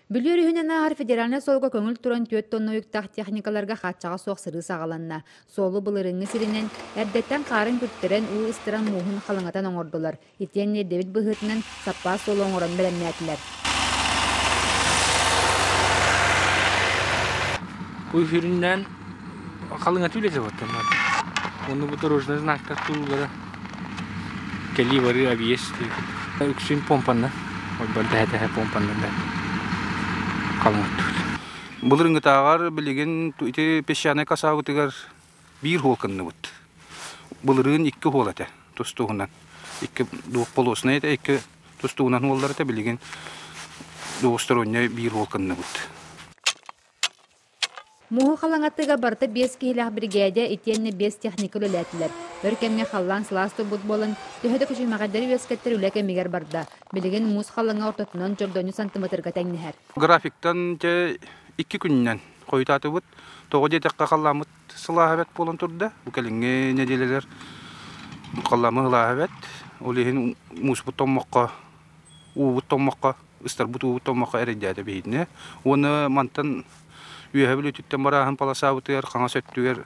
Бүлүү өрүһүнэн ааһар федеральнай суолга көҥүл туран 4 тонна уйуктаах техникаларга хааччаҕа суох сырыы саҕаланна. Суолу былырыыҥҥы сиринэн эрдэттэн хаарын күртэрэн, уу ыстаран мууһун халыҥатан оҥордулар. Итиэннэ ирдэбил быһыытынан саппаас суолу оҥорон бэлэмнээтилэр. Бу сүрүннээн халыҥатыы үлэтэ буолтан Онно бу дорожный знактар тууллара кэлии барыы объезд үксүн помпаннан ойбор тэһэ помпаннан да халыҥаттыбыт. Былырыҥҥытааҕар билигин ити песчаный косабытыгар биир хуол кынныбыт. Былырыын икки хуол этэ тустууһунан. Икки двухполосный этэ, икки тустууһунан хуоллар этэ билигин двусторонняй биир хуол кынныбыт. Мууһу халаҥатыга барыта биэс киһилээх биригээдэ итиэннэ биэс техника үлэлээтилэр. Өр кэмҥэ халлаан сылаас турбут буолан, төһө да күчүмэҕэйдэри үөскэттэр үлэ кэмигэр барда. Билигин муус халыҥа ортотунан чордонньу сантиметрга тэҥнэһэр. Графиктан дьэ икки күнүнэн хойутаатыбыт. Тоҕо диэтэххэ халлааммыт сылааһа бэрт буолан турда. Бу кэлиҥҥи нэдиэлэлэр халлааммыт сылааһа бэрт. Ол иһин мууспут томмокко, уубут томмокко, ыстарбыт уубут томмокко эрэйдээтэ биһигини. Уонна мантан Үөһэ Бүлүүтүттэн барааһын полосабытыгар хаҥас өттүгэр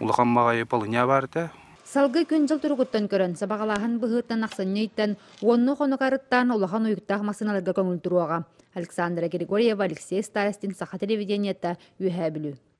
улахан баҕайы полыня баар этэ. Салгыы күн-дьыл туругуттан көрөн, сабаҕалааһын быһыытынан ахсынньы ыйтан уоннуу хонук арыттаан улахан уйуктаах массыыналарга көҥүл туруоҕа. Александра Григорьева, Алексей Старостин, Саха телевидениета, Үөһээ Бүлүү.